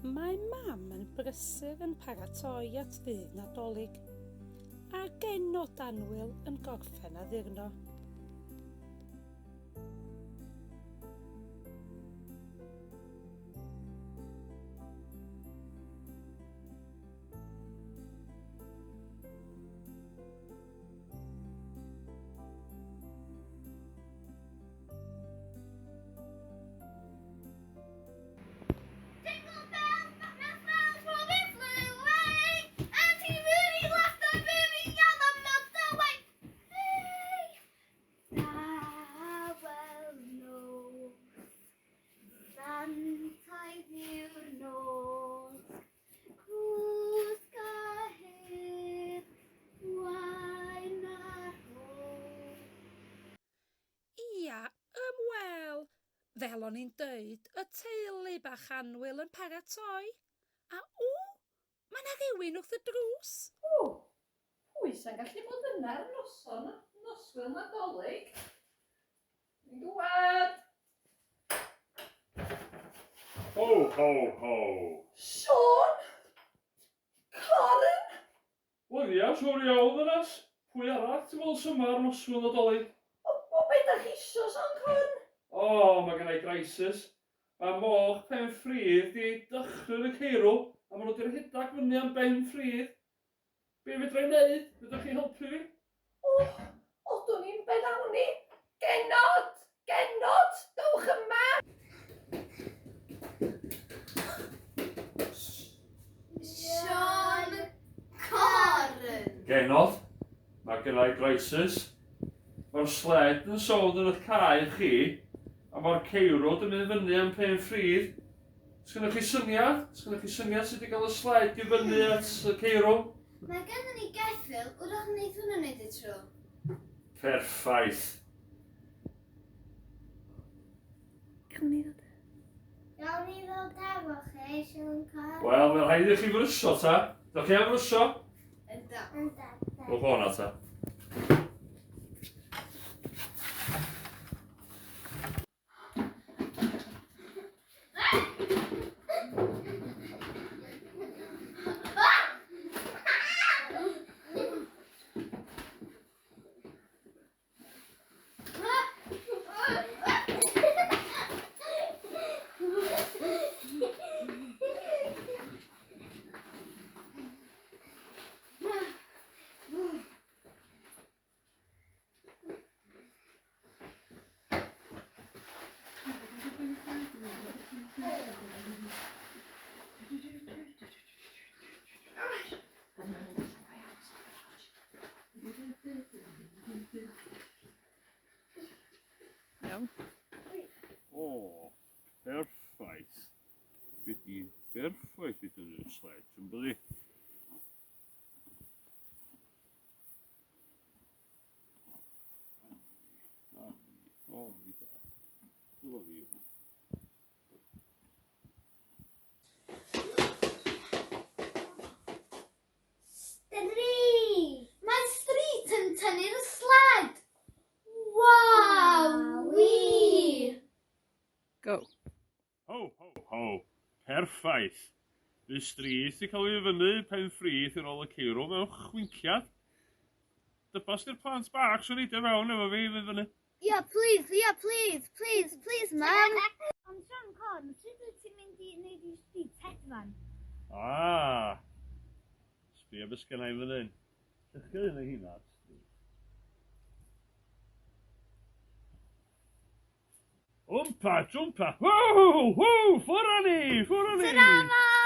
Mae mam yn brysur yn paratoi at ddydd Nadolig, a'r genod annwyl yn gorffen addurno. Jingle bells, Batman smells, Robin flew away, and he really lost a very other motorway. Hey! Tawel nos, santaidd yw'r nos, cwsg a hedd, waen a rhodd. Ia, wel, fel o'n i'n deud, y teulu bach annwyl yn paratoi. A ww, mae 'na rywun wrth y drws. O, pwy sa'n gallu bod yna ar noson noswyl Nadolig? Dwi'n dŵad! Ho, ho, ho! Siôn! Corn! Wel ia, siŵr iawn ddynas. Pwy arall ti'n weld sy 'ma ar noswyl Nadolig? O, o be dach chi isio, Siôn Corn? O, mae genna i grisis. Mae moch pen ffridd 'di dychryn y ceirw a maen nhw 'di rhedag fyny am ben ffridd. Be fedra i wneud? Fedrwch chi helpu fi? O, o, dwn i'm be ddawn ni. Genod! Genod! Dowch yma! Siôn Corn! Genod, mae genna i grisis. Mae'r sled yn sownd yn eich cae chi, a mae'r ceirw 'di mynd fyny am pen ffridd. Sgynnoch chi syniad? Sgynnoch chi syniad sut i gael y sled i fyny at y ceirw? Mae gennym ni geffyl, wrach wneith hwnnw wneud y tro. Perffaith. Gawn ni ddod? Gawn ni ddod efo chi, Siôn Corn? Wel, mae'n rhaid i chi frysio ta. Dach chi am frysio? Yndan. Yndan. Dwch o'na ta. Iawn. O, perffaith. Wedi berffaith i dynnu'r sled, yn byddi? O, fi da. Dyma fi. Street! Mae Street yn tynnu'r sled! Waw-wee! Go. Ho, ho, ho! Perffaith! Fydd Street 'di cael ei fyny pen frith ar ôl y ceirw mewn chwinciad. Dybas 'di'r plant bach sy'n neidio fewn efo fi i fynd fyny. Ia, plîs, ia, plîs, plîs, plîs, mam! Ond Siôn Corn, sut wyt ti'n mynd i wneud i Street hedfan? Ah! Sbia be sgenna i fan hyn. Llychio un o heina at Street. Wmpa, twmpa, ww, ww, ffwr â ni, ffwr â ni! Tara, mam!